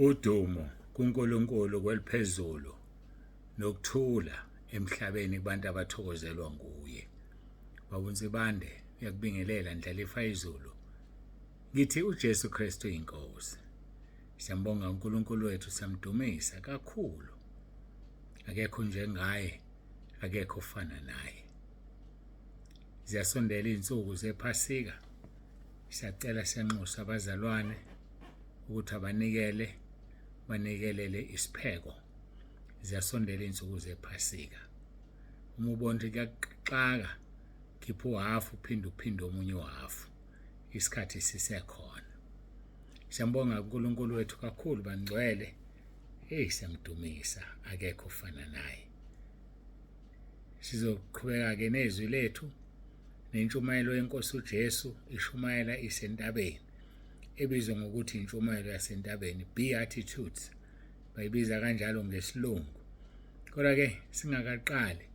Udumo kuNkulunkulu kweliphezulu nokuthula emhlabeni kubantu abathokozelwa nguye. Baba uNsibande uyakubingelela Ndlalifa izulu. Ngithi uJesu Kristu inkosi. Siyambonga uNkulunkulu wethu siyamdumisa kakhulu. Akekho njengaye, akekho ofana naye. Ziyasondela izinsuku zePhasika. Siyacela siyanxusa abazalwane ukuthi abanikele banikelele isipheko. Ziyasondela izinsuku zePhasika. Uma ubona ukuthi kuyakuxaka, khipha uhafu uphinde uphinde omunye uhafu. Isikhathi sisekhona. Siyambonga uNkulunkulu wethu kakhulu bangcwele. Hey siyamdumisa akekho ofana naye. Sizoqhubeka ke nezwi lethu nentshumayelo yenkosi uJesu ishumayela isentabeni ebizwa ngokuthi intshumayelo yasentabeni Beatitudes bayibiza kanjalo ngesilungu. Kodwa ke singakaqali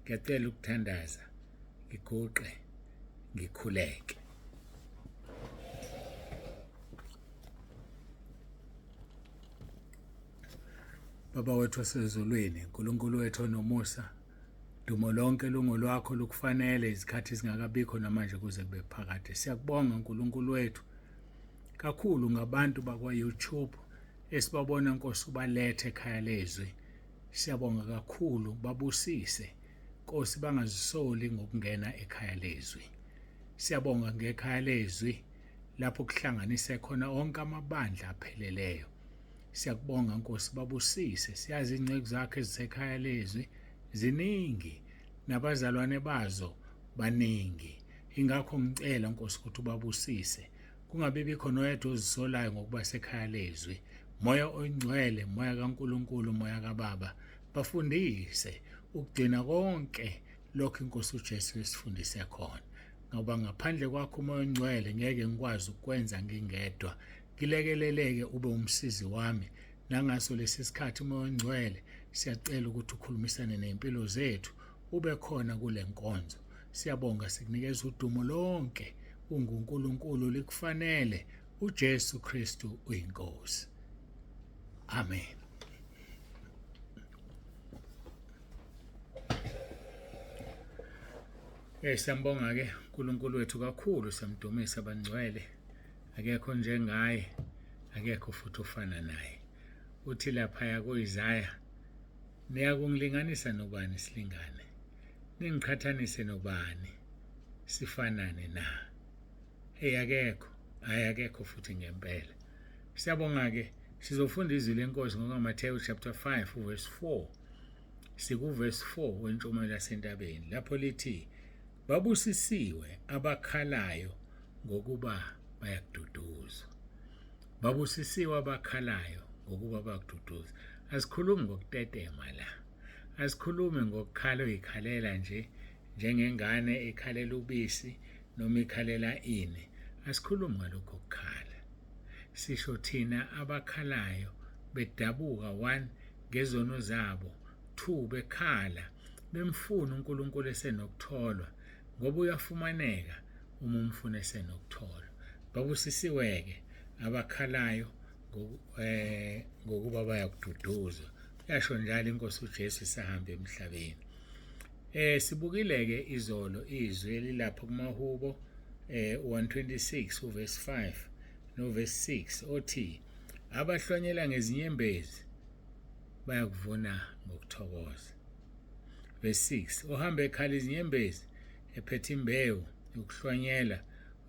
ngiyacela ukuthandaza ngiguqe ngikhuleke. Baba wethu osezulwini, uNkulunkulu wethu onomusa, dumo lonke lungolwakho lukufanele izikhathi zingakabikho namanje kuze kube phakade. Siyakubonga uNkulunkulu wethu kakhulu ngabantu bakwa-YouTube esibabona Nkosi ubalethe ekhaya lezwi. Siyabonga kakhulu, babusise Nkosi bangazisoli ngokungena ekhaya lezwi. Siyabonga ngekhaya lezwi lapho kuhlanganise khona onke amabandla apheleleyo. Siyakubonga Nkosi babusise. Siyazi inceku zakho ezisekhaya lezwi ziningi nabazalwane bazo baningi. Ingakho ngicela Nkosi ukuthi ubabusise. Kungabi bikho noyedwa ozisolayo ngokuba sekhaya lezwi. Moya oyingcwele, moya kaNkuluNkulu, moya kaBaba, bafundise ukugcina konke lokho inkosi uJesu esifundise khona. Ngoba ngaphandle kwakho umoya ongcwele ngeke ngikwazi ukwenza ngingedwa. Ngilekeleleke ube umsizi wami nangaso lesi sikhathi umoya ongcwele siyacela ukuthi ukhulumisane nempilo zethu ube khona kule nkonzo. Siyabonga sikunikeza udumo lonke unguNkulunkulu likufanele uJesu Kristu uyinkosi. Amen. Eh siyambonga ke uNkulunkulu wethu kakhulu siyamdumisa bangcwele akekho njengaye akekho futhi ofana naye uthi lapha kuIsaya niyakungilinganisa nobani silingane ningiqhathanise nobani sifanane na hey akekho hayi akekho futhi ngempela siyabonga ke sizofunda izwi lenkosi ngokaMathewu chapter 5 verse 4 sikuvesi 4 wentshumayelo yasentabeni lapho lithi babusisiwe abakhalayo ngokuba bayakududuzwa babusisiwe abakhalayo ngokuba bayakududuzwa asikhulumi ngokutetema la asikhulumi ngokukhala uyikhalela nje njengengane ikhalela ubisi noma ikhalela ini asikhulumi ngalokho kukhala sisho thina abakhalayo bedabuka one ngezono zabo 2 bekhala bemfuna uNkulunkulu esenokutholwa ngoba uyafumaneka uma umfuna esenokutholwa babusisiweke abakhalayo eh, ngokuba bayakududuzwa yasho njalo inkosi uJesu isahamba emhlabeni eh sibukile ke izolo izwi elilapha kumahubo eh 126 uverse 5 noverse 6 othi abahlwanyela ngezinyembezi bayakuvuna ngokuthokoza. Verse 6 ohamba ekhala izinyembezi ephethe imbewu yokuhlwanyela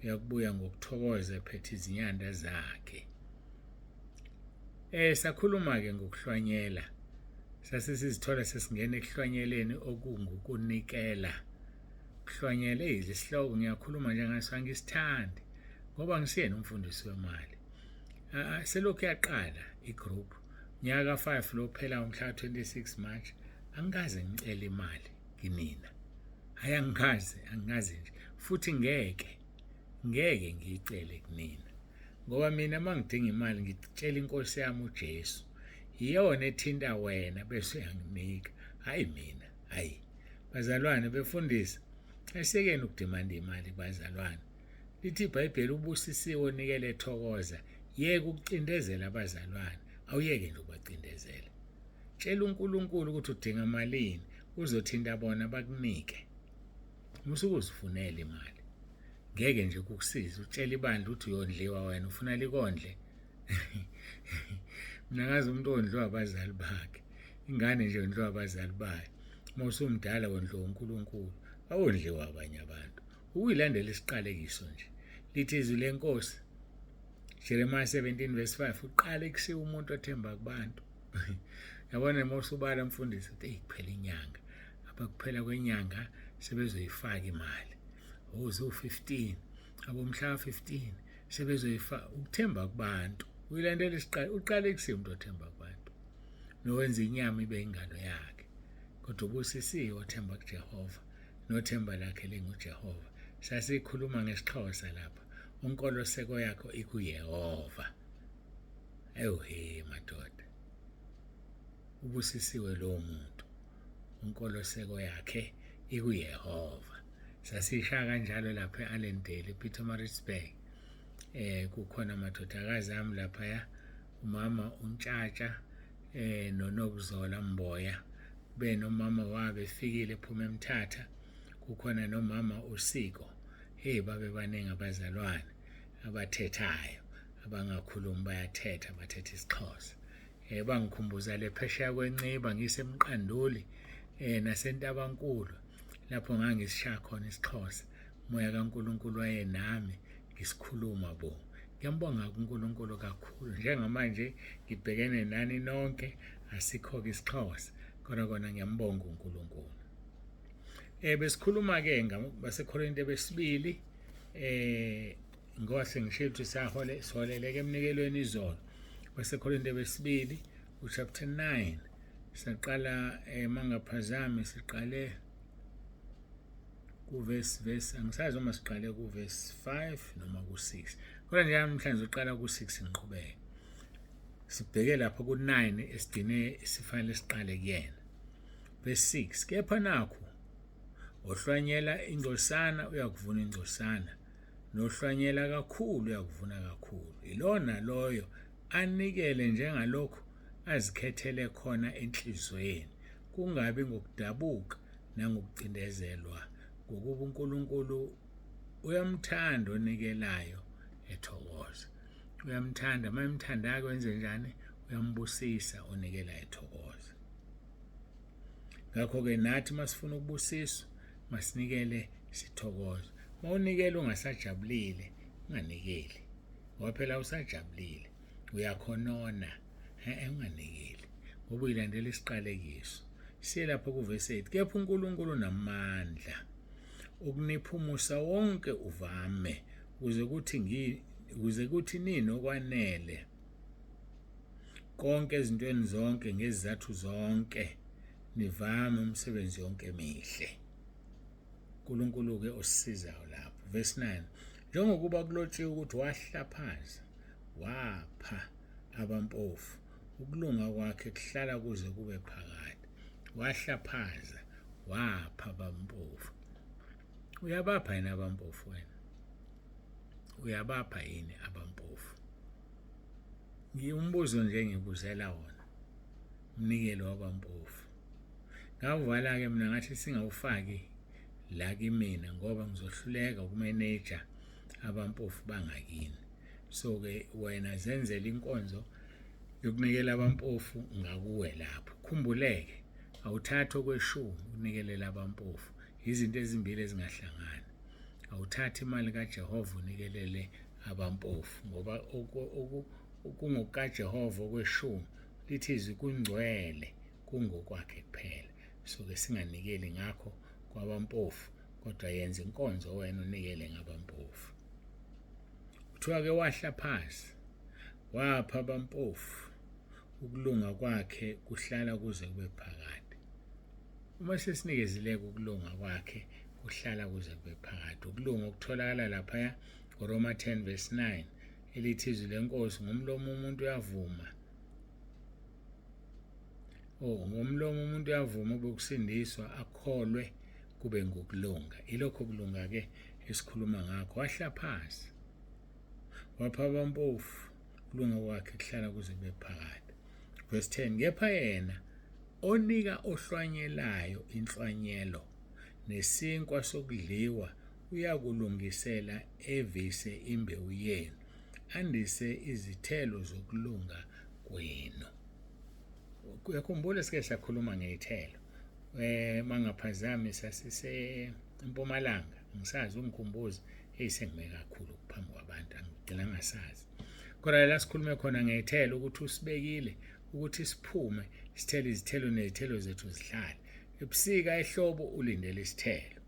uyakubuya ngokuthokoza ephethe izinyanda zakhe. Eh sakhuluma ke ngokuhlwanyela. Sase sizithola sesingena ekuhlwanyeleni okungukunikela. Kuhlwanyela isihloko ngiyakhuluma nje ngaso angisithandi ngoba ngisiyena umfundisi wemali. Selokhu yaqala igroup nyaka 5 lo phela umhla 26 March angikaze ngicele imali kinina hayi angikaze angikaze nje futhi ngeke ngeke ngiyicele kunina ngoba mina uma ngidinga imali ngitshela inkosi yami uJesu iyona ethinta wena bese uyanginika hayi mina hayi bazalwane befundisa asekeni ukudimanda imali bazalwane Lithi iBhayibheli ubusisiwe onikele ethokoza. Yeka ukucindezela abazalwane. Awuyeke nje ukubacindezela. Tshela uNkulunkulu ukuthi udinga malini, uzothinta bona bakunike. Musa ukuzifunela imali. Ngeke nje kukusize utshela ibandla ukuthi uyondliwa wena ufuna likondle. Mina ngazi umuntu ondliwa abazali bakhe. Ingane nje yondliwa abazali bayo. Uma usumdala wondliwa uNkulunkulu, awondliwa abanye abantu. Ukuyilandela isiqalekiso nje. Lithi izwi lenkosi Jeremiah 17 verse 5 uqale kusiwa umuntu othemba kubantu. Yabona uma usubala mfundisi uthi eyi kuphela inyanga. Abakuphela kwenyanga sebezoyifaka imali. Oh ziwu-15 abomhla 15 sebezoyifaka ukuthemba kubantu. Uyilandela isiqalo uqale kusiwa umuntu othemba kubantu. Nowenza inyama ibe ingalo yakhe. Kodwa ubusisiwe othemba kuJehova nothemba lakhe linguJehova. Sasikhuluma ngesiXhosa lapha. Unkoloseko yakho ikuYehova. Ewu he madoda. Ubusisiwe lowo muntu. Unkoloseko yakhe ikuYehova. Sasisha kanjalo lapha e-Allendale, ePietermaritzburg. Kukhona amadodakazi ami laphaya, umama uNtshatsha noNokuzola Mboya. Kube nomama wabo efikile ephuma eMthatha. Kukhona nomama uSiko. Hey babe baningi abazalwane abathethayo abangakhulumi bayathetha bathetha isiXhosa. Bangikhumbuza le phesheya kweNciba ngisemqanduli naseNtabankulu lapho ngangisishaya khona isiXhosa. Umoya kaNkulunkulu wayenami ngisikhuluma bo. Ngiyambonga uNkulunkulu kakhulu. Njengamanje ngibhekene nani nonke asikho-ke isiXhosa kodwa kona ngiyambonga uNkulunkulu. Besikhuluma ke ngabaseKorinte besibili ngoba sengishilo ukuthi sahole siholeleke emnikelweni izolo. BaseKorinte besibili uchapter 9 saqala mangaphazami siqale ku verse angisazi uma siqale ku verse 5 noma ku 6. Kodwa nje namhlanje ngizoqala ku 6 ngiqhubeke. Sibheke lapha ku 9 esigcine sifanele siqale kuyena. Verse 6 kepha nakhu ohlwanyela ingcosana uyakuvuna ingcosana nohlwanyela kakhulu uyakuvuna kakhulu ilona loyo anikele njengalokhu azikhethele khona enhliziyweni kungabi ngokudabuka nangokucindezelwa ngokuba uNkulunkulu uyamthanda onikelayo ethokoza uyamthanda uma emthanda-ke wenze njani uyambusisa onikela ethokoza. Ngakho-ke nathi masifuna ukubusiswa masinikele sithokoze. Uma unikela ungasajabulile unganikeli ngoba phela usajabulile uyakhonona unganikeli ngoba uyilandela isiqalekiso. Siye lapho kuvesi 8 kepha uNkulunkulu unamandla ukunipha umusa wonke uvame ukuze kuthi ninokwanele konke ezintweni zonke ngezizathu zonke nivame umsebenzi yonke emihle. uNkulunkulu ke osisizayo lapho. Verse 9 njengokuba kulotshiwe ukuthi wahlaphaza wapha abampofu ukulunga kwakhe kuhlala kuze kube phakade. Wahlaphaza wapha abampofu. Uyabapha yini abampofu wena? Uyabapha yini abampofu? Umbuzo nje ngibuzela wona umnikelo wabampofu. Ngawuvala-ke mina ngathi singawufaki la kimina ngoba ngizohluleka ukumeneja abampofu bangakini. So-ke wena zenzele inkonzo yokunikela abampofu ngakuwe lapho. Khumbuleke awuthathi okweshumi unikelela abampofu, izinto ezimbili ezingahlangani. Awuthathi imali kaJehova unikelele abampofu ngoba kungokukaJehova okweshumi lithi izwi kungcwele kungokwakhe kuphela. So-ke singanikeli ngakho kwabampofu kodwa yenza inkonzo wena unikele ngabampofu. Kuthiwa-ke wahla phansi wapha abampofu ukulunga kwakhe kuhlala kuze kube phakade. Uma sesinikezileke ukulunga kwakhe kuhlala kuze kube phakade. Ukulunga okutholakala laphaya kuRoma 10 verse 9 elithi izwi lenkosi ngomlomo umuntu uyavuma. Oh, ngomlomo umuntu uyavuma ube ukusindiswa akholwe kube ngokulunga. Ilokho kulunga ke esikhuluma ngakho. Wahla phansi wapha abampofu ukulunga kwakhe kuhlala kuze kube phakade. Verse 10, kepha yena onika ohlwanyelayo inhlwanyelo nesinkwa sokudliwa uyakulungisela evise imbewu yenu, andise izithelo zokulunga kwenu. Uyakhumbula sike sakhuluma ngey'thelo, mangaphazami sasise eMpumalanga, ngisazi ungikhumbuze, eyi sengime kakhulu phambi kwabantu, angigcina ngingasazi. Kodwa la sikhulume khona ngey'thelo ukuthi usibekile ukuthi siphume sithele izithelo nezithelo zethu zihlale. Ebusika ehlobo ulindele isithelo.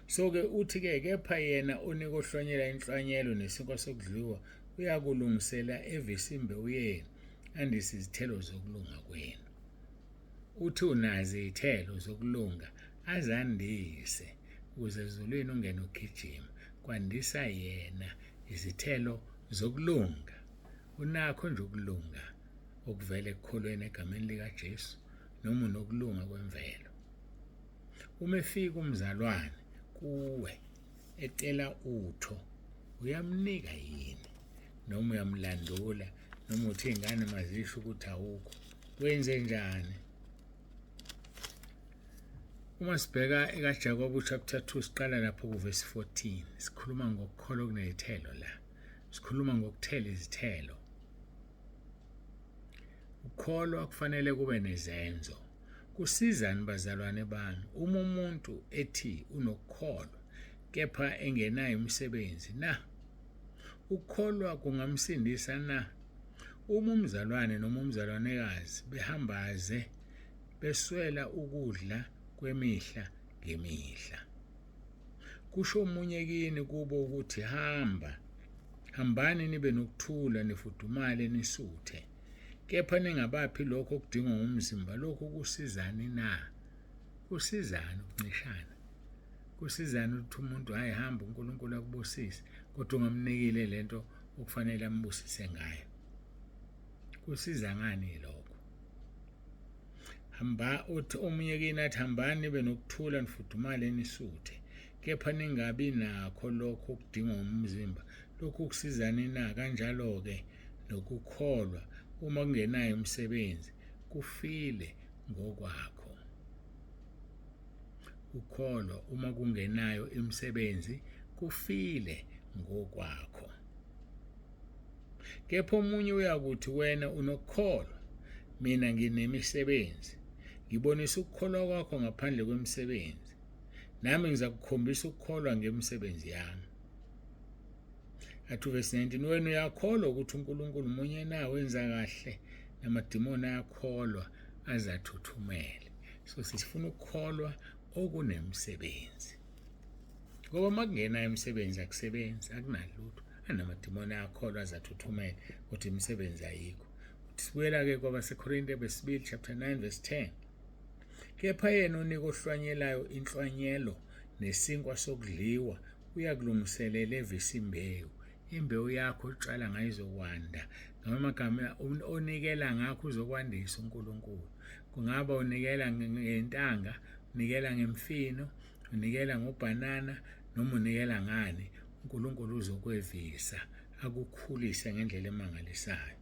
So-ke uthi-ke kepha yena onika ohlwanyela inhlwanyelo nesinkwa sokudliwa uyakulungisela evisa imbewu yenu, andise izithelo zokulunga kwenu. Uthi unazo izithelo zokulunga azandise ukuze ezulwini ungene ugijima. Kwandisa yena izithelo zokulunga. Unakho nje ukulunga okuvela ekukholweni egameni likaJesu noma unokulunga kwemvelo. Uma efika umzalwane kuwe ecela utho, uyamnika yini noma uyamlandula noma uthi iy'ngane mazisho ukuthi awukho, wenze njani? Uma sibheka ekaJakobe chapter 2 siqala lapho kuvesi 14, sikhuluma ngokukholwa okunezithelo la, sikhuluma ngokuthela izithelo. Ukukholwa kufanele kube nezenzo. Kusizani bazalwane bami uma umuntu ethi unokukholwa kepha engenayo imisebenzi na? Ukukholwa kungamsindisa na? Uma umzalwane noma umzalwanekazi behambaze beswela ukudla kwemihla ngemihla, kusho omunye kini kubo ukuthi hamba, hambani nibe nokuthula, nifudumale, nisuthe, kepha ningabaphi lokho okudingwa ngumzimba, lokhu kusizani na? Kusizani ukuncishana? Kusizani ukuthi umuntu hayi hamba uNkulunkulu akubusise, kodwa ungamnikile lento okufanele ambusise ngayo? Kusiza ngani lokho? Hamba uthi omunye kini athi hambani nibe nokuthula nifudumale nisuthe, kepha ningabi nakho lokho okudingwa ngumzimba, lokhu kusizani na? Kanjalo-ke nokukholwa uma kungenayo imisebenzi kufile ngokwakho. Ukukholwa uma kungenayo imisebenzi kufile ngokwakho. Kepha omunye uyakuthi wena unokukholwa, mina nginemisebenzi. Ngibonisa ukukholwa kwakho ngaphandle kwemisebenzi, nami ngizakukhombisa ukukholwa ngemisebenzi yami. Athi verse 19, wena uyakholwa ukuthi uNkulunkulu munye na? Wenza kahle, namadimoni ayakholwa azathuthumele. So sifuna ukukholwa okunemsebenzi, ngoba uma kungena imisebenzi akusebenzi, akunalutho. Anamadimoni ayakholwa azathuthumele, kodwa imisebenzi ayikho. Sibuyela-ke kwabaseKorinte besibili chapter 9 verse 10, kepha yena onika ohlwanyelayo inhlwanyelo nesinkwa sokudliwa uyakulungiselela evisa imbewu. Imbewu yakho otshala ngayo izokwanda. Ngamagama onikela ngakho uzokwandisa uNkulunkulu. Kungaba unikela ngentanga, unikela ngemfino, unikela ngobhanana, noma unikela ngani, uNkulunkulu uzokwevisa akukhulise ngendlela emangalisayo.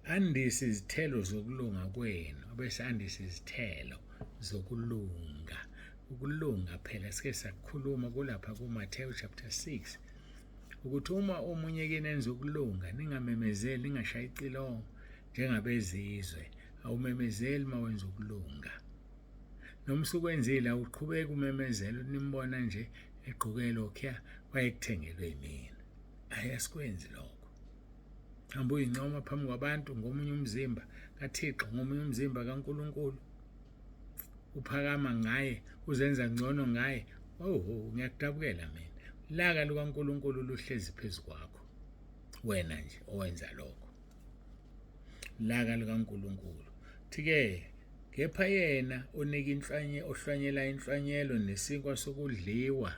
Andise izithelo zokulunga kwenu, bese andise izithelo zokulunga. Ukulunga phela sike sakhuluma kulapha kuMathewu chapter 6 ukuthi uma omunye kini enza ukulunga ningamemezeli, ningashayi icilongo njengabezizwe. Awumemezeli uma wenza ukulunga, noma usukwenzile awuqhubeki umemezela ukuthi nimbona nje egqoke lokhuya wayekuthengelwe yimina. Hhayi, asikwenzi lokho. Hamba uyincoma phambi kwabantu ngomunye umzimba kaThixo, ngomunye umzimba kaNkulunkulu, uphakama ngaye, uzenza ngcono ngaye. Oh, ngiyakudabukela mina. Laka lukaNkulunkulu luhlezi phezu kwakho wena nje owenza lokho. Laka lukaNkulunkulu. Thi-ke kepha yena onika inhlanye, ohlwanyela inhlwanyelo nesinkwa sokudliwa,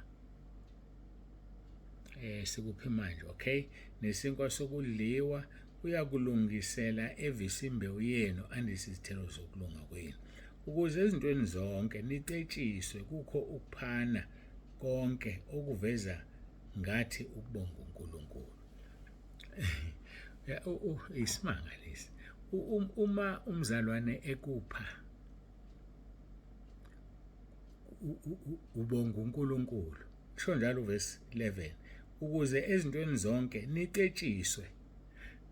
sikuphi manje? Okay, nesinkwa sokudliwa uyakulungisela evisa imbewu yenu, andise izithelo zokulunga kwenu, ukuze ezintweni zonke nicetshiswe kukho ukuphana konke okuveza ngathi ukubonga uNkulunkulu. Isimanga lesi. Uma umzalwane ekupha ubonga uNkulunkulu. Kusho njalo verse 11 ukuze ezintweni zonke nicetshiswe.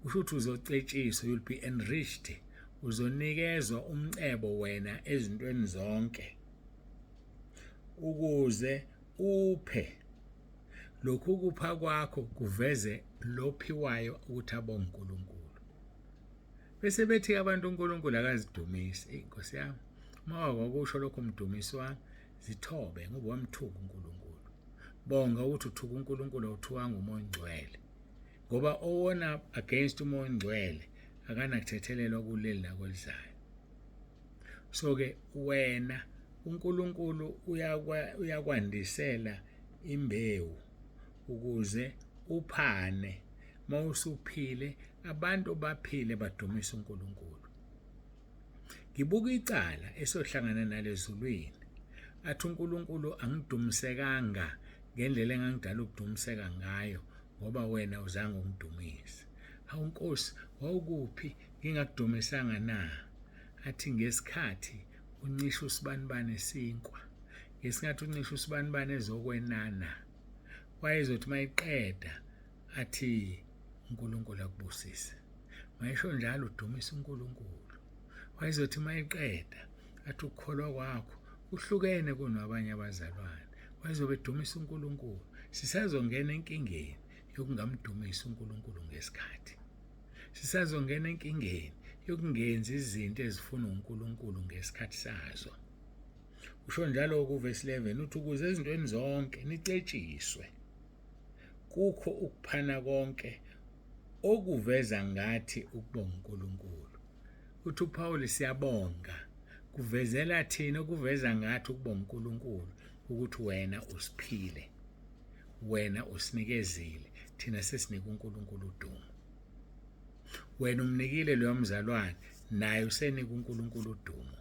Kusho ukuthi uzocetshiswa, you'll be enriched, uzonikezwa umcebo wena ezintweni zonke ukuze uphe. Lokhu kupha kwakho kuveze lophiwayo ukuthi abonge uNkulunkulu. Bese bethi abantu uNkulunkulu akazidumisi. Eyi Nkosi yami, uma wakusho lokho mdumisi wami, zithobe ngoba wamthuka uNkulunkulu. Bonga ukuthi uthuka uNkulunkulu awuthukanga uMoya oNgcwele. Ngoba owona against uMoya oNgcwele akanakuthethelelwa kuleli nakwelizayo. So ke wena uNkulunkulu uyakwandisela imbewu ukuze uphane mawusuphile abantu baphile badumise uNkulunkulu. Ngibuka icala esohlangana nalezulwini athi uNkulunkulu angidumisekanga ngendlela engangidala ukudumiseka ngayo ngoba wena uzange ungidumise. Hawu Nkosi, wawukuphi ngingakudumisanga na? Athi ngesikhathi uncisha usibanibani isinkwa, ngesikhathi uncisha usibanibani ezokwenana, wayezothi mayiqeda athi uNkulunkulu akubusise. Mayisho njalo udumisa uNkulunkulu. Wayezothi mayiqeda athi ukukholwa kwakho kuhlukene kunwabanye abazalwane. Wayezobe edumisa uNkulunkulu. Sisazongena enkingeni yokungamdumisi uNkulunkulu ngesikhathi. Sisazongena enkingeni yokungenzi izinto ezifuna uNkulunkulu ngesikhathi sazo. Usho njalo kuvesi 11 uthi ukuze ezintweni zonke nicetshiswe kukho ukuphana konke okuveza ngathi ukubonga uNkulunkulu. Uthi uPaul siyabonga kuvezela thina okuveza ngathi ukubonga uNkulunkulu ukuthi wena usiphile, wena usinikezile, thina sesinika uNkulunkulu udumo. Wena umnikile loyo mzalwane, naye usenika uNkulunkulu udumo.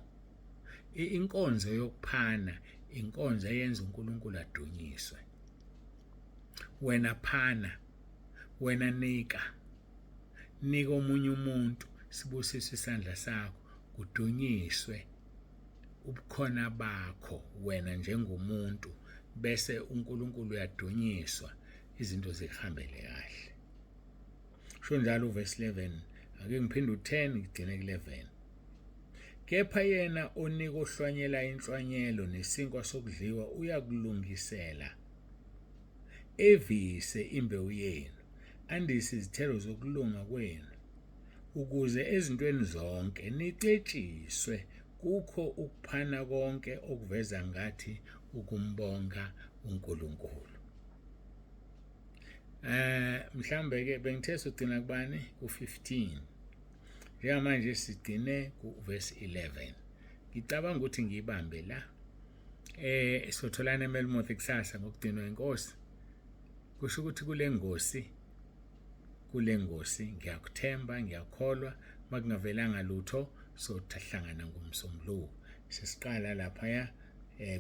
Inkonzo yokuphana inkonzo eyenza uNkulunkulu adunyiswe. Wena phana, wena nika, nika omunye umuntu, sibusiswe isandla sakho, kudunyiswe ubukhona bakho wena njengomuntu, bese uNkulunkulu uyadunyiswa, izinto zikuhambele kahle. Sho njalo uverse 11, ake ngiphinde u10 ngigcine ku11. Kepha yena onika ohlwanyela inhlwanyelo nesinkwa sokudliwa uyakulungisela evise imbewu yenu, andise izithelo zokulunga kwenu, ukuze ezintweni zonke nicetshiswe kukho ukuphana konke okuveza ngathi ukumbonga uNkulunkulu. Mhlambe ke bengithe sogcina kubani ku-15, njengamanje sigcine ku-verse 11. Ngicabanga ukuthi ngiyibambe la. Sotholana eMelmoth kusasa ngokugcinwa inkosi. Kusho ukuthi kule ngosi ngiyakuthemba, ngiyakholwa, makungavelanga lutho sohlangana ngomsombuluko. Sesiqala laphaya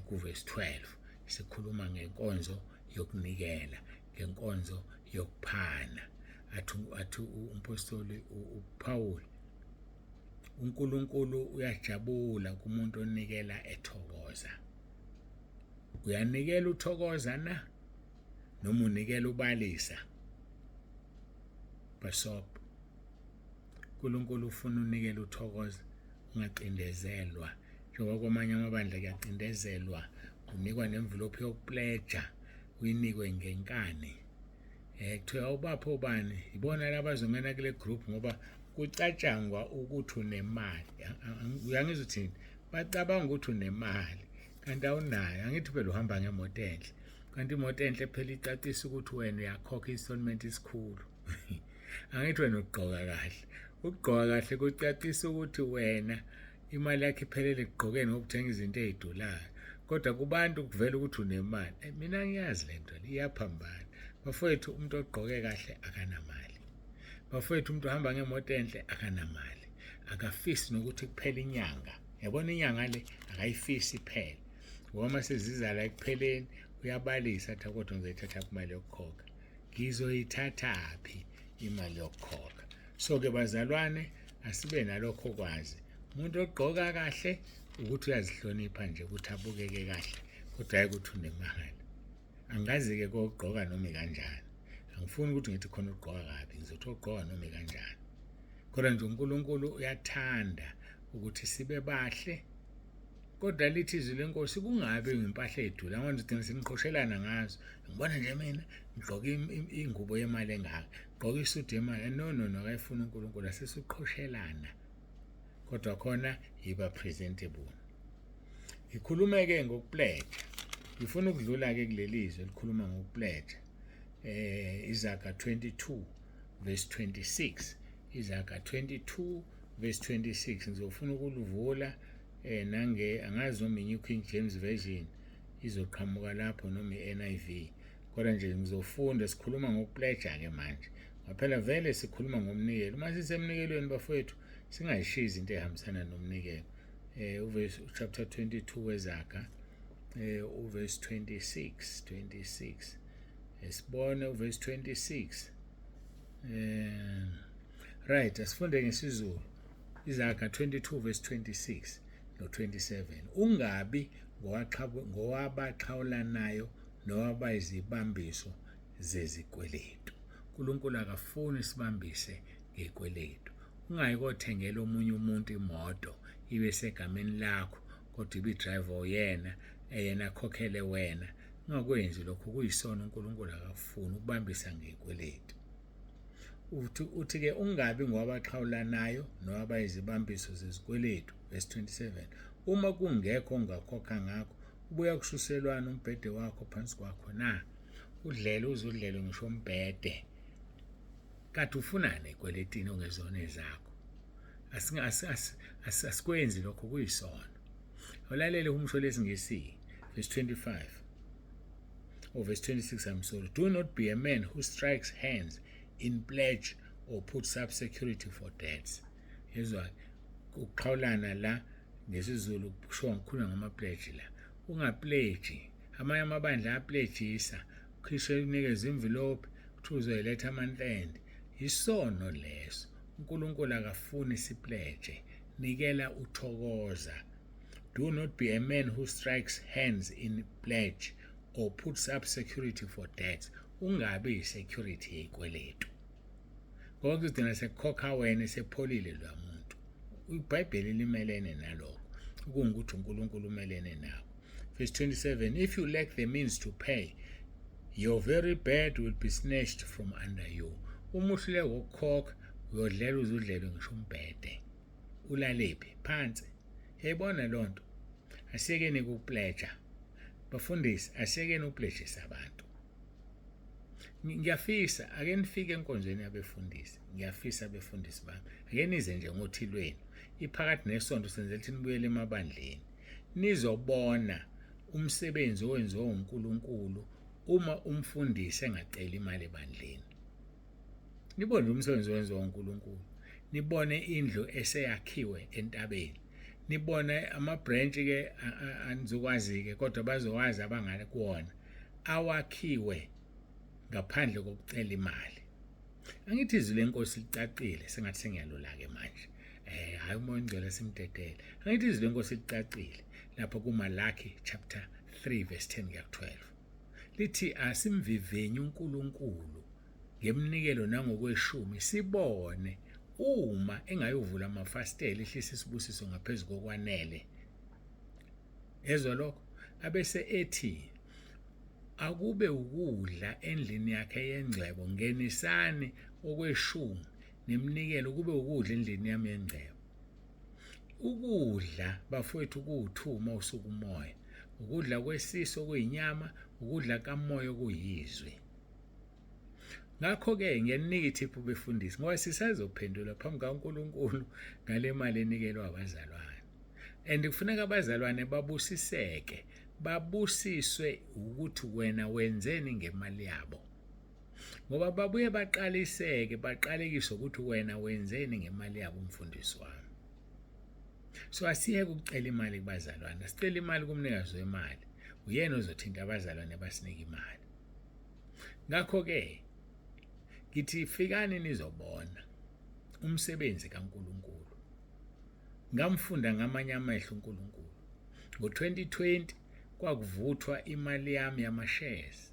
kuverse 12 sikhuluma ngenkonzo yokunikela, ngenkonzo yokuphana. Athi umpostoli uPaul, uNkulunkulu uyajabula kumuntu onikela ethokoza. Uyanikela uthokoza na noma unikela ubalisa? Basop. uNkulunkulu ufuna unikele uthokoza, ungacindezelwa. Njengoba kwamanye amabandla kuyacindezelwa, unikwa nemvilophi yokupleja, uyinikwe ngenkani. Kuthiwa awubapho ubani, ibona labazongena kule group ngoba kucatshangwa ukuthi unemali. Uyangizwa uthini? Bacabanga ukuthi unemali kanti awunayo. Angithi phela uhamba ngemoto enhle, kanti imoto enhle phela icacisa ukuthi wena uyakhokha installment isikhulu. Angithi wena ugqoka kahle, ukugqoka kahle kucacisa ukuthi wena imali yakho iphelele ekugqokeni ngokuthenga izinto ey'dulayo, kodwa kubantu kuvela ukuthi unemali. Mina ngiyazi le nto iyaphambana bafowethu. Umuntu ogqoke kahle akanamali bafowethu, umuntu ohamba ngemoto enhle akanamali, akafisi nokuthi kuphele inyanga. Yabona inyanga le akayifisi iphele, ngoba uma seziza la ekupheleni uyabalisa athi kodwa ngizoyithatha imali yokukhokha, ngizoyithathaphi imali yokukhokha? So ke bazalwane, asibe nalokho kwazi. Umuntu ogqoka kahle ukuthi uyazihlonipha nje, ukuthi abukeke kahle, kodwa hayi ukuthi unemali. Angazi-ke kokugqoka noma kanjani, angifuni ukuthi ngithi khona ugqoka kabi, ngizothi ogqoka noma kanjani, kodwa nje uNkulunkulu uyathanda ukuthi sibe bahle. Kodwa lithi izwi lenkosi kungabi ngimpahla edula, ngoba nigcina seniqhoshelana ngazo. Ngibona nje mina ngigqoke ingubo yemali engaka, ngigqoke isudu yemali. No, no, no, akayifuni uNkulunkulu asisuqhoshelana, kodwa khona yiba presentable. Ngikhulume-ke ngokupleja, ngifuna ukudlula-ke kuleli zwi elikhuluma ngokupleja, Izaga 22 verse 26. Izaga 22 verse 26 ngizofuna ukuluvula nange angazi noma i-New King James Version izoqhamuka lapho noma i-NIV, kodwa nje ngizofunda. Sikhuluma ngokupleja-ke manje, ngaphela vele sikhuluma ngomnikelo. Uma sisemnikelweni bafowethu, singayishiyi izinto ey'hambisana nomnikelo. Uverse chapter 22 weZaga, uverse 26, 26, esibone uverse 26. Right, asifunde ngesiZulu. Izaga 22 verse 26 no 27: Ungabi ngowabaxhawulanayo nowabayizibambiso zezikweletu. uNkulunkulu akafuni sibambise ngekweletu. Ungayi kothengela omunye umuntu imoto ibe segameni lakho, kodwa ibe driver uyena, eyena akhokhele wena. Ungakwenzi lokho, kuyisona, uNkulunkulu akafuni ukubambisa ngekweletu. Uthi ke ungabi ngowabaxhawulanayo nowabayizibambiso zezikweletu. Verse 27: Uma kungekho ongakhokha ngakho, ubuya kususelwana umbhede wakho phansi kwakho na? Udlele uzudlele ngisho umbhede, kade ufunani ekweletini ongezona ezakho? Asikwenzi lokho, kuyisono. Ulalele umusho lesingisi, verse 25 or verse 26, I'm sorry: Do not be a man who strikes hands in pledge or puts up security for debts. Yezwa, ukuxhawulana la ngesiZulu kusho ngikhuluma ngama-pledge la. Ungapledge. Amanye amabandla aplejisa, ukhishwe unikeze imvilophi, kuthiwa uzoyiletha amanhlende. Isono leso. uNkulunkulu akafuni sipledge. Nikela uthokoza. Do not be a man who strikes hands in pledge or puts up security for debts. Ungabi yi-security yeyikweletu, ngoba kuzogcina sekukhokha wena esepholile loya muntu. IBhayibheli limelene nalokho, okungukuthi uNkulunkulu umelene nakho. Verse 27: If you lack the means to pay, your very bed will be snatched from under you. Uma uhluleka ukukhokha, uyodlela uzudlelwe ngisho umbhede. Ulalephi? Phansi. Yayibona loo nto. Asiyekeni ukupleja, bafundisi, asiyekeni ukuplejisa abantu. Ngiyafisa ake nifike enkonzweni yabefundisi. Ngiyafisa abefundisi bami, ake nize nje ngothi lwenu iphakathi nesonto, senzela ukuthi nibuyele emabandleni, nizobona umsebenzi owenziwa uNkulunkulu uma umfundisi engaceli imali ebandleni. Nibone umsebenzi owenziwa uNkulunkulu, nibone indlu eseyakhiwe entabeni, nibone ama-branch ke anizokwazi-ke, kodwa bazowazi abangale kuwona, awakhiwe ngaphandle kokucela imali. Angithi izwi lenkosi licacile? Sengathi sengiyalula-ke manje. Hayi, uMoya oNgcwele simdedele. Angithi izwi lenkosi licacile lapho kuMalaki chapter 3 verse 10 kuya ku-12, lithi asimvivinye uNkulunkulu ngeminikelo nangokweshumi, sibone uma engayovula amafasitela ehlisa isibusiso ngaphezu kokwanele. Ezwa lokho, abese ethi akube ukudla endlini yakhe yengcebo. Ngenisani okweshumi neminikelo, kube ukudla endlini yami yengcebo. Ukudla bafowethu kuwuthuma usukumoya, ukudla kwesiso okuyinyama, ukudla kamoya okuyizwi. Ngakho-ke ngiyaninika ithiphu befundisi, ngoba sisazophendula phambi kaNkulunkulu ngale mali enikelwa abazalwane, and kufuneka abazalwane babusiseke, babusiswe ukuthi wena wenzeni ngemali yabo, ngoba babuye baqaliseke, baqalekiswe ukuthi wena wenzeni ngemali yabo, umfundisi wami. So asiyeke ukucela imali kubazalwane, sicela imali kumnikazi wemali, uyena ozothinta abazalwane basinike imali. Ngakho-ke ngithi fikani nizobona. Umsebenzi kaNkulunkulu. Ngamfunda ngamanye amehlo uNkulunkulu. Ngo-2020 kwakuvuthwa imali yami yama-shares.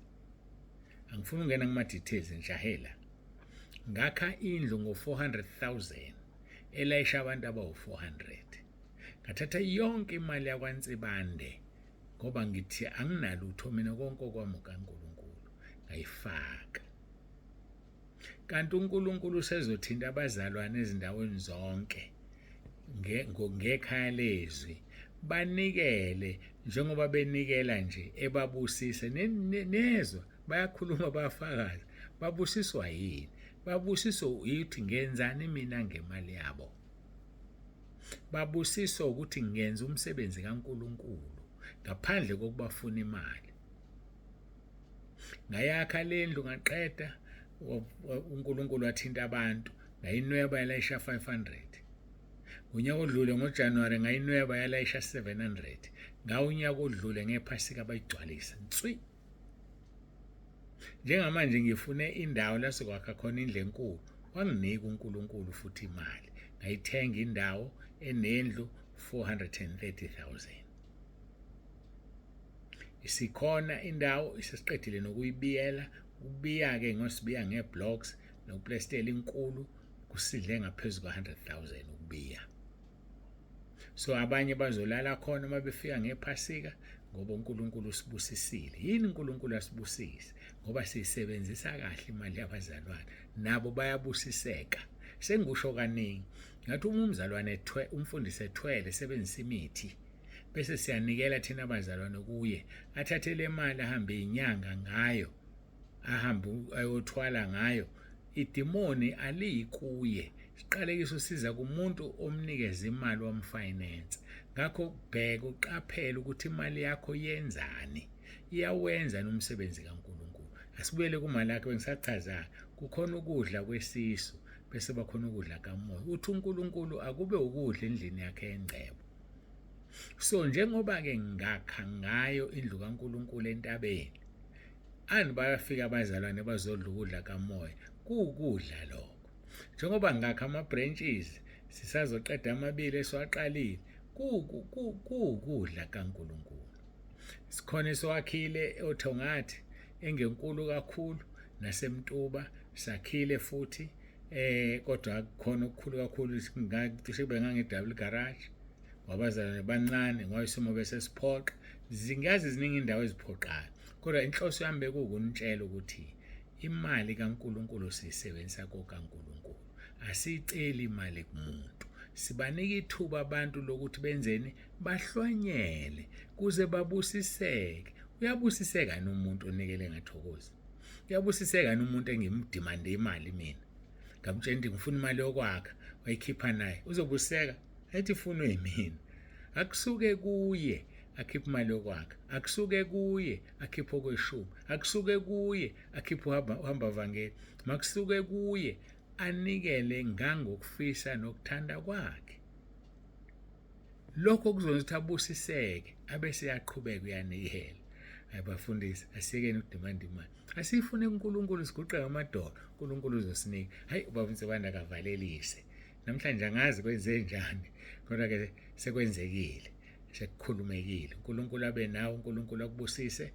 Angifuni ukungena kuma-details ngijahela. Ngakha indlu ngo-400,000 elayisha abantu abawu-400. Ngathatha yonke imali yakwaNsibande ngoba ngithi anginalutho mina konke okwami kaNkulunkulu ngayifaka. Kanti uNkulunkulu usezothinta abazalwane ezindaweni zonke ngekhaya lezwi banikele njengoba benikela nje ebabusise nezwa bayakhuluma bayafakaza babusiswa yini babusiswa ukuthi ngenzani mina ngemali yabo babusiswa ukuthi ngenza umsebenzi kaNkulunkulu ngaphandle kokubafuna imali Ngayakha le ndlu ngaqeda uNkulunkulu wathinta abantu ngayinweba yalayisha 500. Ngonyaka odlule ngoJanuwari ngayinweba yalayisha 700. Ngawo unyaka odlule ngephasika bayigcwalisa nswi. Njengamanje ngifune indawo la sokwakha khona indlu enkulu. Wanginika uNkulunkulu futhi imali. Ngayithenga indawo enendlu 430,000. Isikhona indawo isesiqedile nokuyibiyela ukubiya-ke ngosibiya nge-blocks nokuplastela inkulu kusidle ngaphezu kwa-100,000 ukubiya. So abanye bazolala khona uma befika ngephasika ngoba uNkulunkulu usibusisile. Yini uNkulunkulu asibusise? Ngoba siyisebenzisa kahle imali yabazalwane nabo bayabusiseka. Sengikusho kaningi ngathi uma umzalwane ethwe umfundisi ethwele esebenzisa imithi bese siyanikela thina bazalwane kuye athathe le mali ahambe inyanga ngayo ahambe ayothwala ngayo idimoni aliyikuye siqalekiso siza kumuntu omnikeza imali wamfinance ngakho bheka uqaphele ukuthi imali yakho yenzani iyawenza nomsebenzi kaNkuluNkulu asibuyele kuMalaki bengisachaza kukhona ukudla kwesisu bese bakhona ukudla kamoya uthi uNkulunkulu akube ukudla endlini yakhe engcebo So njengoba-ke ngakha ngayo indlu kaNkulunkulu entabeni, ani bayafika abazalwane bazodla ukudla kamoya, kuwukudla lokho. Njengoba ngakha ama-branches, sisazoqeda amabili esiwaqalile, kuwukudla kaNkulunkulu. Sikhona esiwakhile oThongathi engenkulu kakhulu naseMtuba sakhile futhi kodwa akukhona okukhulu kakhulu cishe kube ngange-double garage wabazalwane bancane ngoba isimo bese siphoqa zingazi ziningi indawo eziphoqayo kodwa inhloso yami bekuwukunitshela ukuthi imali kaNkuluNkulu siyisebenzisa kokaNkuluNkulu asiyiceli imali kumuntu sibanika ithuba abantu lokuthi benzeni bahlwanyele kuze babusiseke uyabusiseka umuntu onikele ngathokozi uyabusiseka umuntu engimdimande imali mina ngamtshela ukuthi ngifuna imali yokwakha wayikhipha naye uzobuseka ethi ifunwe yimina akusuke kuye akhiphe imali yokwakha akusuke kuye akhiphe okweshumi akusuke kuye akhiphe uhamba vangeli makusuke kuye anikele ngangokufisa nokuthanda kwakhe lokho kuzonza ukuthi abusiseke abese yaqhubeka uyanikela hayi bafundisi asiyekeni ukudimanda imali asiyifune kuNkulunkulu siguqe ngamadolo uNkulunkulu uzosinika hayi ubaba uNsibanda akavalelise Namhlanje angazi kwenze njani kodwa ke sekwenzekile sekukhulumekile. uNkulunkulu abe nawe, uNkulunkulu akubusise.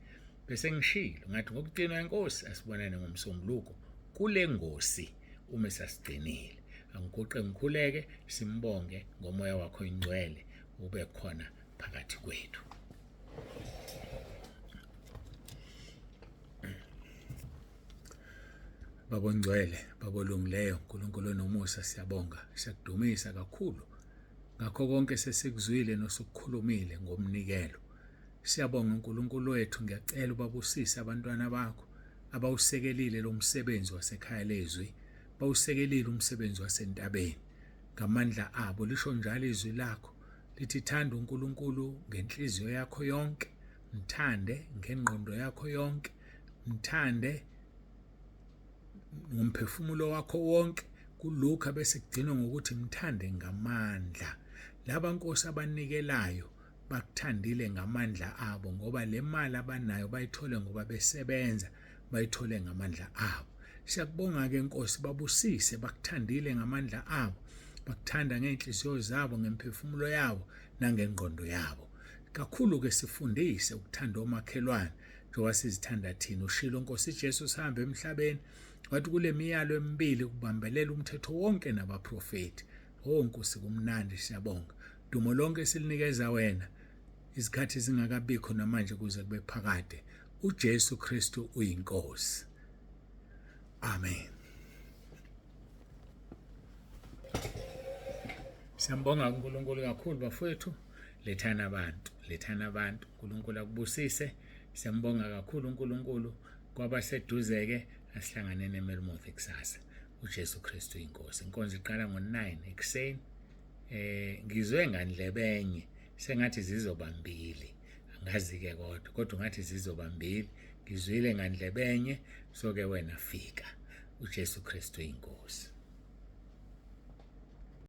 Bese ngishilo ngathi ngokugcinwa inkosi asibonane ngomsombuluko kule ngosi uma sasigcinile. Angiguqe ngikhuleke simbonge ngomoya wakho ingcwele ube khona phakathi kwethu. Baba ongcwele, Baba olungileyo, uNkulunkulu onomusa, siyabonga, siyakudumisa kakhulu ngakho konke sesikuzwile nosukukhulumile ngomnikelo. Siyabonga uNkulunkulu wethu, ngiyacela ubabusise abantwana bakho abawusekelile lo msebenzi wasekhaya lezwi, bawusekelile umsebenzi wasentabeni ngamandla abo. Lisho njalo izwi lakho lithi thanda uNkulunkulu ngenhliziyo yakho yonke, mthande ngengqondo yakho yonke, mthande ngomphefumulo wakho wonke kuLuka bese kugcinwa ngokuthi mthande ngamandla laba nkosi abanikelayo bakuthandile ngamandla abo ngoba le mali abanayo bayithole ngoba besebenza bayithole ngamandla abo. Siyakubonga-ke Nkosi, babusise, bakuthandile ngamandla abo, bakuthanda ngey'nhliziyo zabo, ngemphefumulo yabo nangengqondo yabo. Kakhulu-ke sifundise ukuthanda omakhelwane njengoba sizithanda thina. Ushilo Nkosi Jesu sihambe emhlabeni wathi kule miyalo emibili kubambelela umthetho wonke nabaprofethi. Oh Nkosi kumnandi siyabonga. Dumo lonke silinikeza wena izikhathi zingakabikho namanje kuze kube phakade. uJesu Kristu uyiNkosi. Amen. Siyambonga uNkulunkulu kakhulu bafowethu. Lethani abantu, lethani abantu. uNkulunkulu akubusise. Siyambonga kakhulu uNkulunkulu kwabaseduze-ke asihlanganeni eMelmoth kusasa. uJesu Kristu inkosi. Inkonzo iqala ngo-9 ekuseni. Eh ngizwe ngandlebenye sengathi zizoba mbili. Angazi-ke kodwa kodwa ngathi zizoba mbili. Ngizwile ngandlebenye so ke wena fika. uJesu Kristu inkosi.